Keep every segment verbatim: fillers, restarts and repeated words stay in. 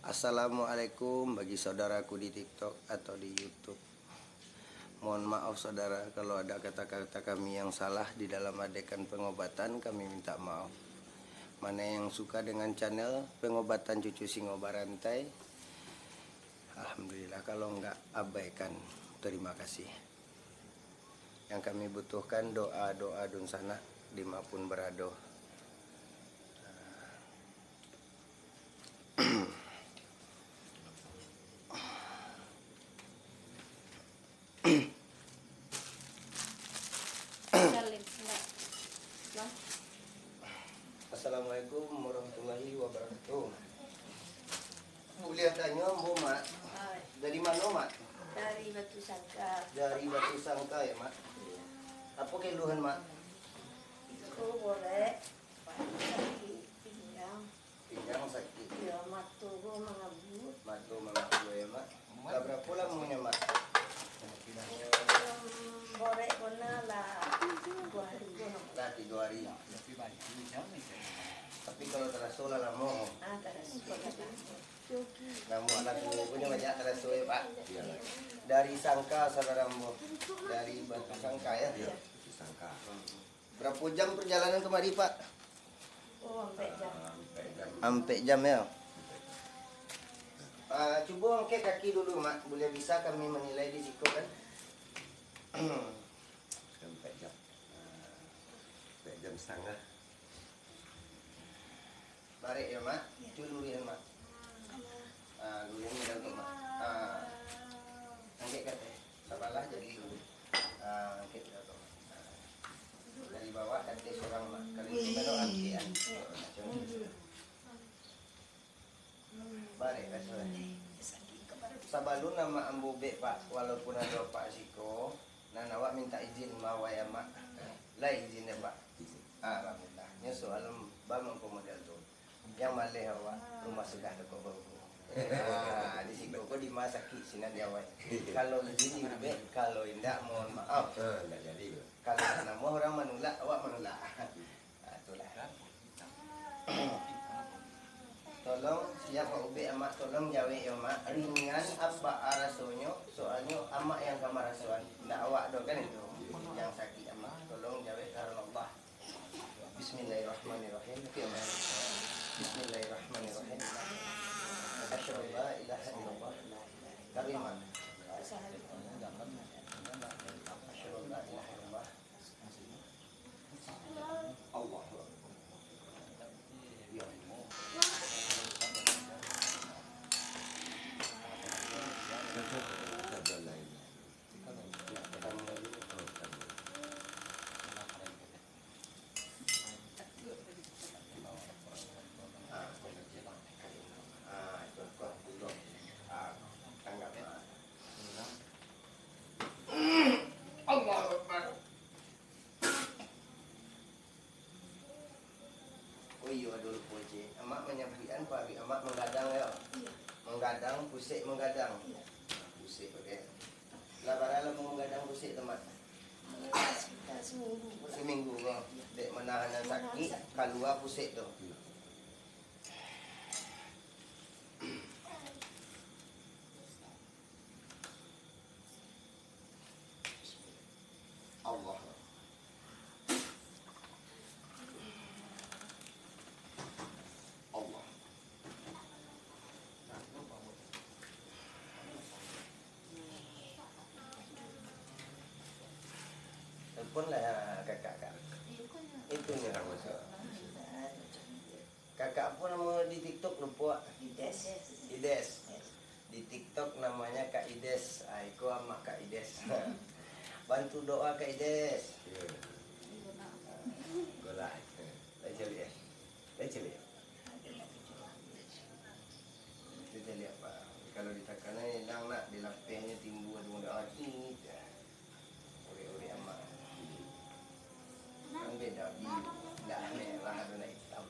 Assalamualaikum bagi saudaraku di TikTok atau di YouTube. Mohon maaf saudara kalau ada kata-kata kami yang salah di dalam adegan pengobatan, kami minta maaf. Mana yang suka dengan channel Pengobatan Cucu Singo Barantai, alhamdulillah, kalau enggak, abaikan. Terima kasih. Yang kami butuhkan doa-doa dunsanak di ma pun barado. Assalamualaikum warahmatullahi wabarakatuh. Buliah tanyo ambo, Mak? Hai. Dari mano, Mak? Dari Batu Sangka. Dari Batu Sangka, ya, Mak? Iya. Apo keluhan, Mak? Iko borek, sakik pinggang. Pinggang sakik. Iyo, mato ko mangabut. Mato mangabut, ya, Mak? Lah, barapo lamonyo, Mak? Borek ko nah lah tigo hari ko, nah. Lah tigo hari. Tapi kalau taraso lah lamo. Ah, taraso lah lamo. Lamo lah tuo punyo banyak taraso, ya, Pak? Iya. Dari Sangka, saudara ambo. Dari Batu Sangka, ya? Iya, Batu Sangka. Barapo jam parjalanan kamari, Pak? Oh, ampek jam. Ampek jam, ya. Ah, cubo angkek kaki dulu, Mak. Buliah bisa kami manilai di siko, kan? Ampek jam. Ah, ampek jam satangah. Barek yo, Mak? Iyo. Cu lurihan, Mak. Ah, lurihan di dalam tu, Mak. Ah. Angkek ka ateh. Sabalah jadi lurih. Ah, angkek ka ateh, Mak. Ah. Dari bawah ka ateh surang, Mak. Kalau itu kan angkek, ah. Macam tu. Barek raso. Sabalun amak ambo bek, Pak, walaupun ado apak siko, nan awak mintak izin mawai amak. Lai izin dek, Pak? Izin. Ah, alhamdulillah. Nyo soalan ba mangko model tu. Yang maleh awak, rumah sudah tokok barupo. Ah, di siko ko di ma sakik sinan di awak. Kalau izin diubek, kalau indak, mohon maaf. Ah, indak jadi tu. Kalau namuah urang manulak, awak manulak. Ah, itulah. Tolong, siap Pak Ubek, Amak, tolong jawek yo, Mak. Ringan apak rasonyo, soalnyo Amak yang ka marasoan, ndak awak doh kan itu. Yang sakik Amak, tolong jawek karano Allah. Bismillahirrahmanirrahim. Oke, Amak. Bismillahirrahmanirrahim. Asyhadu an la ilaha illallah. Karimah. Asyhadu an la ilaha illallah. Allahu Akbar. Ya Allah. Allahu Akbar. Oh iyo, ado lupo, Cik. Amak manyabuikan paruik amak manggadang, yo? Iyo. Manggadang, pusek manggadang. Iyo. Pusek, oke. Lah bara lamo manggadang pusek tu, Mak? Iyo, sekitar seminggu lah. Seminggu, ko. Iyo. Dek manahan nan sakik, kalua pusek tu. Iyo. Allah. Allah. Telepon lah kakak, Kak. Itu nyo lah masuk. Kakak apo namo di TikTok, lupo, ah? Ides. Ides. Di TikTok namanya Kak Ides. Ah, iko amak Kak Ides. Bantu doa Kak Ides. Iyo. Iko lah. Lai caliak, eh? Lai caliak, eh? Lai caliak, Pak. Kalau ditakan, eh, ilang nak, dilapehnyo timbua doa tu. Urek-urek amak. Kan beda, Bi. Ndak merah, ado nak itam.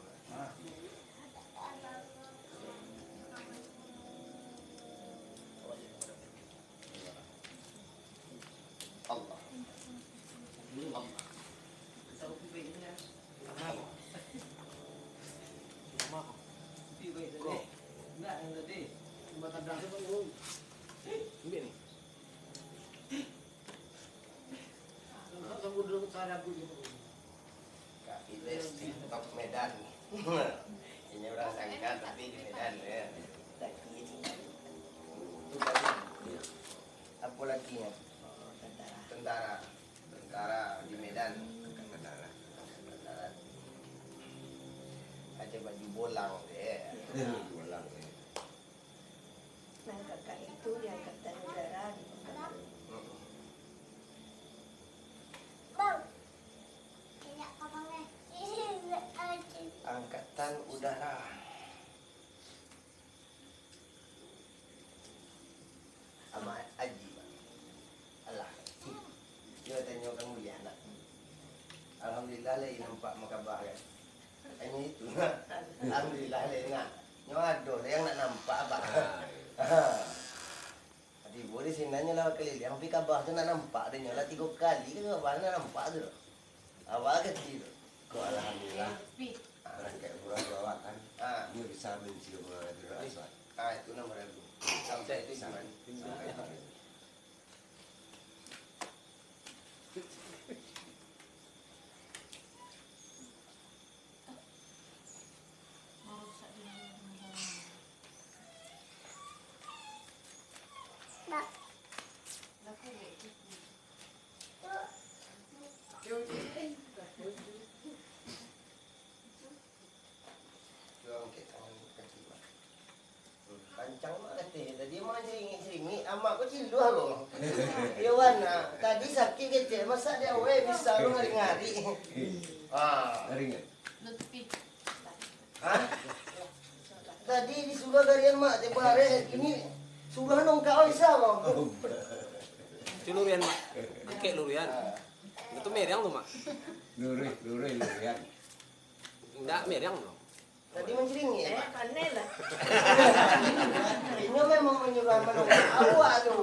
Allah. Allah. Ambiak ni. Tapi dia TikTok Medan. Ini orang Sangka tapi di Medan, ya. Apo lakinyo? Tentara. Tentara di Medan. Tentara. Tentara. Aja baju bolang deh. Bolang deh. Nan kakak itu di Angkatan Udara di Pekanbaru. Mm-mm. Angkatan Udara. Amak Aji, Pak. Alah. Yo tanyo ka mulia nak. Alhamdulillah lai nampak makabahan. Hanyo itu nak. Alhamdulillah lai nak. Nyo ado lai yang nak nampak, Pak. Ha. Tibo di sinan nyo lah kaliliang, tapi kabah tu nak nampak dek nyo lah tigo kali ka kabah nak nampak tu. Awak kecil tu. Kok alhamdulillah. Barangkek murah tu awak kan. Ah. Nyo bisa mancium, ah, Hajarul Aswad. Ah, itu nomor aku. Sampai itu iman. Sampai itu. Cuba angkek tangan kaki, Mak. Hmm, pancang, Mak, kateh. Tadi Mak jeringik-jeringik, Amak ko ciluah ko. Iyo, Wan, nah. Tadi sakik kecek, masa di awal bisa lo ngari-ngari. Ah. Ngari-ngari. Hah? Tadi disuruah garian, Mak, tiap hari, kini suruah nongkak bisa ko. Itu lurian, Mak. Angkek lurian. Ah. Itu meriang tu, Mak. Luruih, luruih, lurian. Ndak meriang tu. Tadi mancringik, eh, Pak. Pandai lah. Inyo memang manyuruah manongkak awak tu.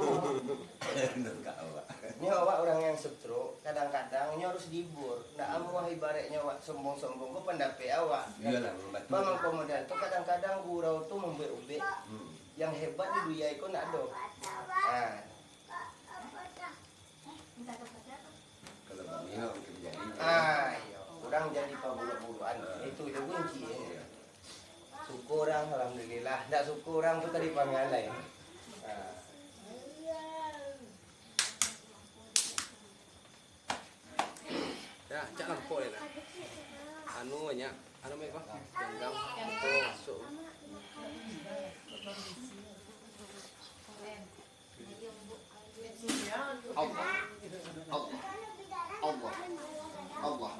Nongkak awak. Nyo awak urang yang stroke, kadang-kadang nyo harus dihibur. Ndak amuah ibaratnyo awak sombong-sombong ko pandapek awak. Iyolah, membantu. Bang, mangko model tu kadang-kadang gurau tu mambuek ubek. Hmm. Yang hebat di dunia iko ndak ado. Ah. Kalau banyak, mungkin jadi. Ah, iyo. Urang jadi paburuak-buruakan. Itu je kunci, eh. Suko urang, alhamdulillah. Ndak suko urang tu tadi pangalai. Ah. Ya, cak lampau ya, nah. Anu banyak. Anu banyak, Pak. Janggang. Itu masuk. Allah. Allah. Allah. Allah.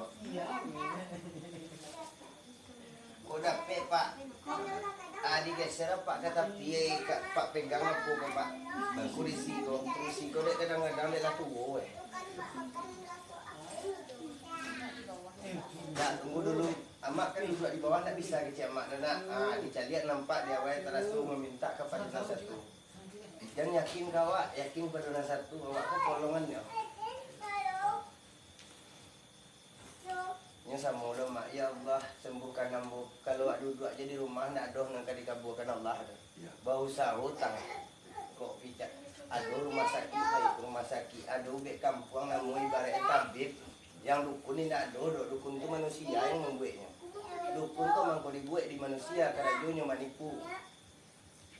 Kok dapek, Pak? Ah, digeser, Pak, ka tapi, eh, ka, Pak, pegang apo ko, Pak? Kurisi ko, kurisi ko dek kadang-kadang dek lah tuo, eh. Ndak, tunggu dulu. Amak kan duduak di bawah, ndak bisa kecek Amak tu, nak. Ah, dicaliak nampak di awal taraso mamintak kapado nan satu. Jan yakin ka awak, yakin pado nan satu, awak ko polongannyo. Nyo samo lo, Mak, "Ya Allah, sembuhkan ambo." Kalau awak duduak je di rumah, ndak doh nan ka dikabulkan Allah tu. Ya. Bausaho utang. Kok picak. Ado rumah sakik, baik rumah sakik. Ado ubek kampuang, namo ibaratnyo tabib. Yang dukun ni ndak ado doh. Dukun tu manusia yang mambueknyo. Dukun tu mangko dibuek di manusia, karajonyo manipu.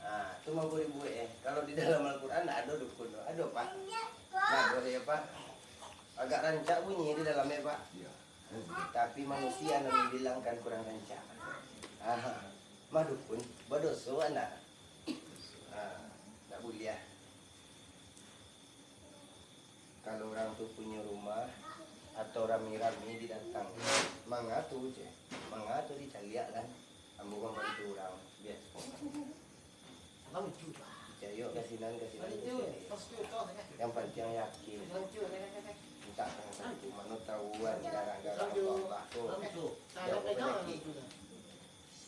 Ah, tu mangko dibuek, eh. Kalau di dalam Al-Quran ndak ado dukun tu. Ado, Pak? Ndak ado, ya, Pak? Agak rancak bunyi di dalam, ya, Pak? Iya. Tapi manusia nan dibilangkan kurang rancak. Ah, mah dukun, badoso anda. Ah, ndak buliah. Kalau urang tu punyo rumah, atau rami-rami didatangi, manga tu je, manga tu dicaliak kan, ambo mambantu urang, biaso. Picayo ka sinan, ka sinan, ka sinan. Yang pantiang yakin. Mintak tangan satu, mano tahuan garang-garang Allah tu. Dah bapanyakik.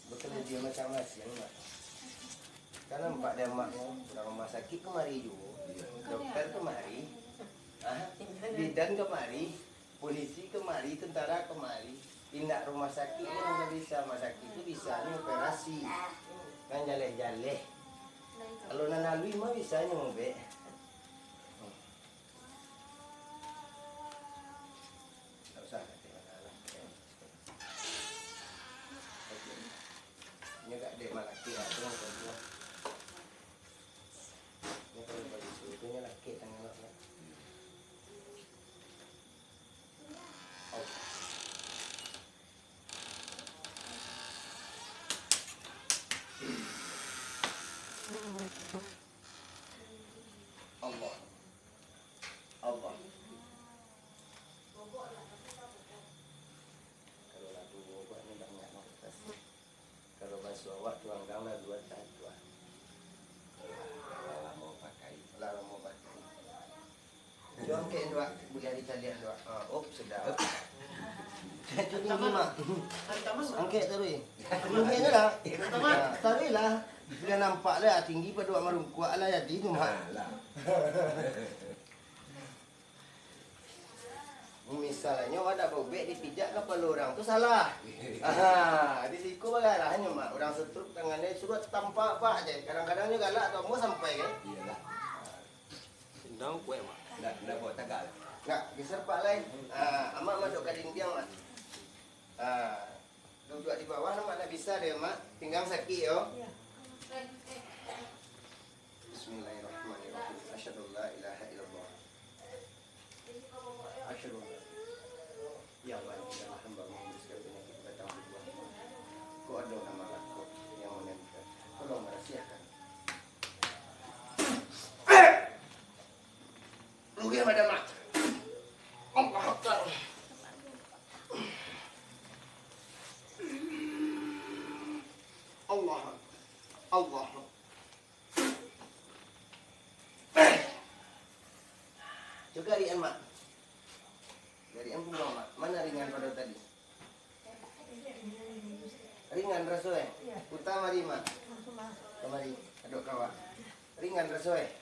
Bakarajo macam-macam, Mak. Kan nampak dek Amaknyo, urang rumah sakik kamari juo, dokter kamari, ah, bidan kamari, polisi kamari, tentara kamari. Indak rumah sakik nan ndak bisa, rumah sakik tu bisa nyo operasi. Nan jaleh-jaleh. Kalau nan aluih mah bisa nyo, Bek. Ndak usah, Bek. Nyo gak dek malakik, ah, tu, tu. Nyo kalau bagi suruh tu, nyo lakik tangan awak, Bek. Allah. Allah. Kalau lagu awak ni banyak lah. Kalau baso awak tu anggang lah dua tahun tu lah. Lah lamo pakai. Lah lamo pakai. Cubo angkek dua, buliah dicaliak dua. Ah, op, sudah. Itu tinggi, Mak. Angkek taruih. Tinggi ni lah. Ah, taruih lah. Sudah nampak lah, tinggi pado awak marungkuak lah jadi tu, Mak. Ah, lah. Misalnyo, awak dak baubek dipijak kapalo urang tu salah. Aha, di siko bagarahnyo, Mak. Urang stroke tangannyo suruah tampak, Pak, je. Kadang-kadang nyo galak tu, ambo sampai kan. Iyolah. Ndak kuaik, Mak. Ndak, ndak bawa tagak lah. Ndak, geser, Pak, lai. Ah, Amak masuk ka dindiang, Mak. Ah, duduak di bawah, Mak, ndak bisa deh, Mak. Pinggang sakik, yo. Iya. Bismillahirrahmanirrahim. Asyhadu an la ilaha illallah. Asyhadu an la, ya Allah, ya Allah, hamba-Mu membersihkan penyakit batang tubuah. Kok ado nan malakok yang menempel. Tolong merahasiakan. Rugi madam, Mak. Allahu Akbar. Allahu Akbar. Allahu Akbar. Cubo garikan, Mak. Garikan pungguang, Mak. Ma nan ringan pado tadi? Ringan raso, eh? Puta mari, Mak. Kamari, adok ka awak. Ringan raso, eh?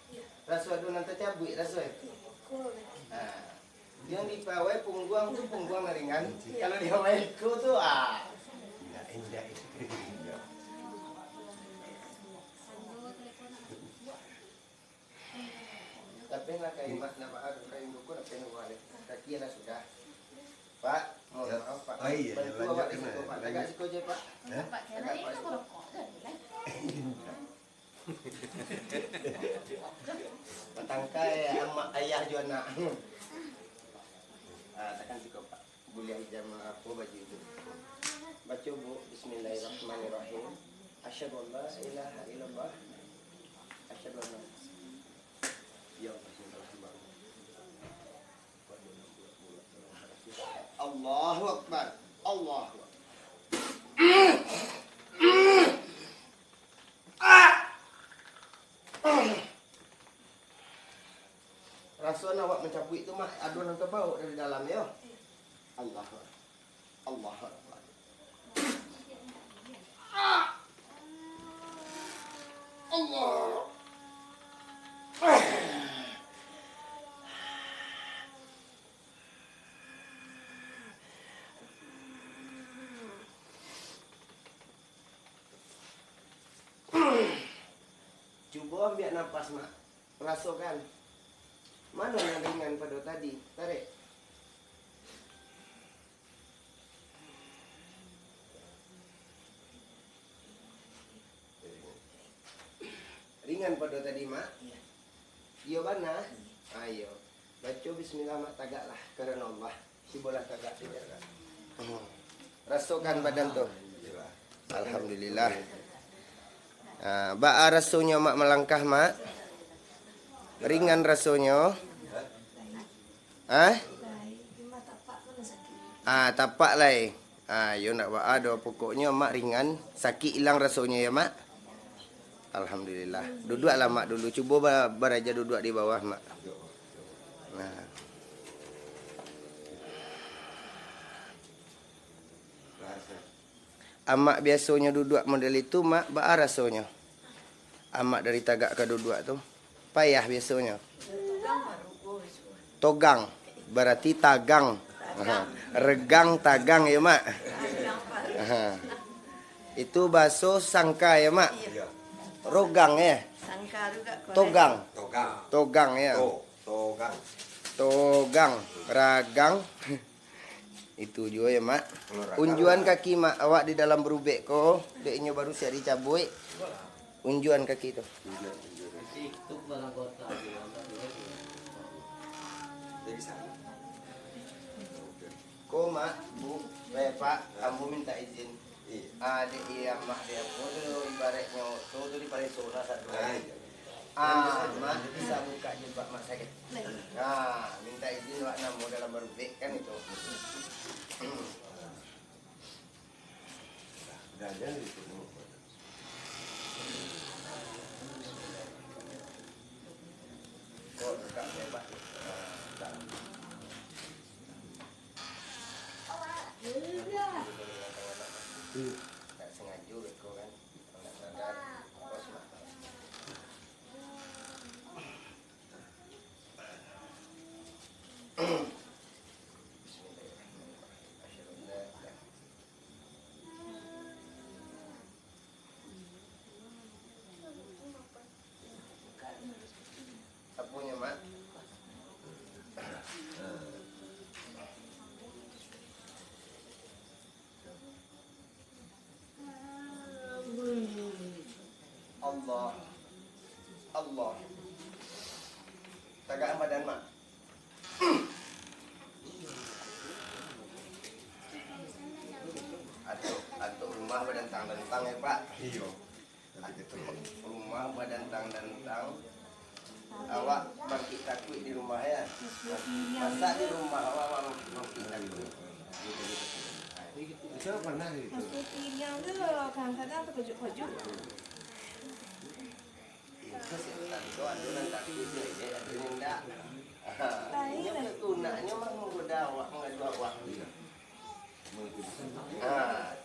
Raso ado nan tacabuik raso, eh? Nah. Yang di pawai pungguang tu pungguang nan ringan. Kalau di awai iko tu, ah. Tapi nak kain mak, nak mahal kain duku, nak kain rumah deh. Kaki lah sudah. Pak, mohon maaf, Pak. Oh, iya, bantu awak di situ, Pak. Tagak siko je, Pak. Hah? Tagak, Pak, siko. Batangkai amak, ayah jo anak. Ah, takan siko, Pak. Buliah ijam apo baju tu. Baco, Bu, Bismillahirrahmanirrahim. Asyhadu an la ilaha illallah. Asyhadu anna, ya Allah, ya Allah. Allahu Akbar. Allahu Akbar. Raso nan awak mancabuik tu, Mak, ado nan tabao dari dalam, yo. Allahu Akbar. Allahu Akbar. Allah. Cubo ambiak napas, Mak. Rasokan. Mano nan ringan pado tadi? Tarek. Ringan pado tadi, Mak? Iyo. Iyo bana? Iyo. Ayo. Baco bismillah, Mak, tagaklah karano Allah. Cubolah tagak, tagak. Hmm. Rasokan badan tu. Alhamdulillah. Ah, baa rasonyo, Mak, malangkah, Mak? Ringan rasonyo? Hah? Ah, tapak lai. Ah, yo ndak baa doh, pokoknyo Mak ringan, sakik ilang rasonyo yo, Mak. Alhamdulillah. Duduaklah, Mak, dulu. Cubo ba-, baraja duduak di bawah, Mak. Nah. Amak biasonyo duduak model itu, Mak, baa rasonyo? Amak dari tagak ka duduak tu, payah biasonyo. Togang, barati tagang. Aha. Regang, tagang, yo, Mak? Aha. Itu baso sangka, yo, Mak? Rogang, yo? Togang. Togang. Togang, ya. To, togang. Togang, ragang. Itu juo ya, Mak. Kalau ragang, unjuan Mak. Kaki, Mak, awak di dalam berubek ko, dek inyo baru siap dicabuik. Unjuan kaki tu. Unjuan, unjuan. Jadi sana. Oke. Ko, Mak, Bu, eh, Pak, ambo minta izin. Iya. Ah, dek iya, Mak, dek apo tu, ibaratnyo, tu, tu di pareso lah satu. Ah, iya. Ah, Mak, bisa buka jilbab Mak sakik. Nah, minta izin wak namo dalam barubek kan itu. Udah aja gitu. Kok buka jilbab? Nggak sengaja beko kan. Nggak sadar. Aponyo, Mak? Allah. Allah. Tagakan badan, Mak. Atok, atok rumah badantang-dantang, ya, Pak? Iyo. Atok rumah badantang-dantang. Awak bangkik takuik di rumah, ya? Masa di rumah awak, awak bangkik takuik? Itu pernah gitu. Maksudnya tu kadang-kadang terkejut-kejut. Itu setan tu, ado nan takuik, ado nan indak. Lain. Inyo lah. Tunaknyo mah manggoda awak, mangadu awak. Iya. Ah.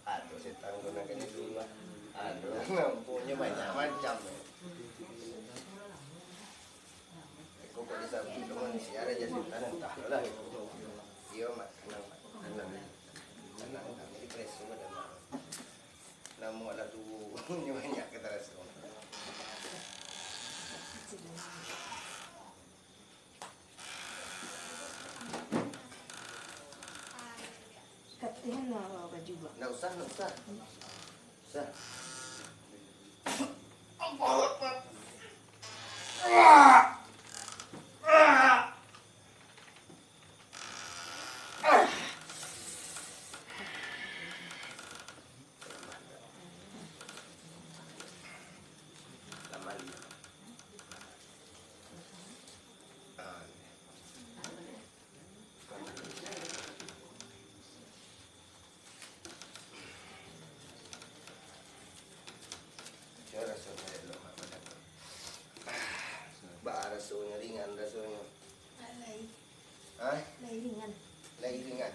Ado setan ko nan kini dulu lah. Ado, nampunyo banyak macam. Iko kok disabuik tu manusia, raja setan, antahlah iko. Iyo, Mak, tenang, Mak. Tenang. Tenang, kami dipreso ado, Mak. Namo lah tuo, nyo banyak ka taraso. Katihan lah baju, Bang. Ndak usah, ndak usah. Usah. Allahu Akbar. Baa rasonyo, ringan rasonyo? Lai. Hah? Lai ringan. Lai ringan.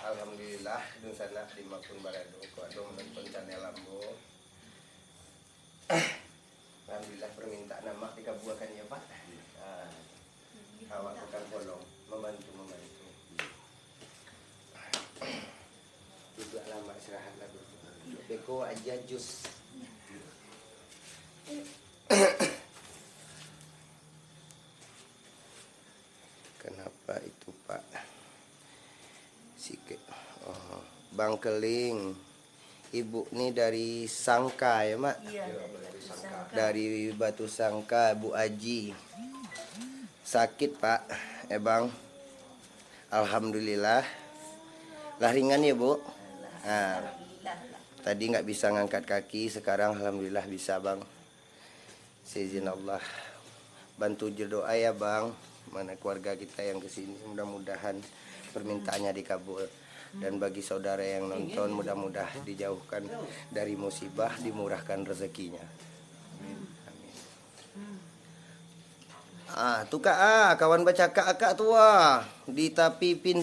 Alhamdulillah, dunsanak dimanapun barado, kok ado manonton channel ambo. Alhamdulillah, permintaan amak dikabuakan, ya, Pak. Ah, awak tukang kolong, membantu, membantu. Duduaklah, Mak, istirahatlah dulu. Beko aja jus. Kenapa itu, Pak? Sikit. Oh, Bang Keling. Ibu ni dari Sangka, ya, Mak? Iya, dari Batu Sangka. Dari Batu Sangka, Bu Aji. Sakit, Pak. Eh, Bang. Alhamdulillah. Lah ringan, ya, Bu? Ah. Alhamdulillah lah. Tadi nggak bisa ngangkat kaki, sekarang alhamdulillah bisa, Bang. Seizin Allah. Bantu jo doa, ya, Bang. Mana keluarga kita yang ke sini, mudah-mudahan permintaannya dikabul. Dan bagi saudara yang nonton, mudah-mudahan dijauhkan dari musibah, dimurahkan rezekinya. Amin. Ah, tu, Kak, ah, kawan bacakak akak tu, ah, di tapi pintu.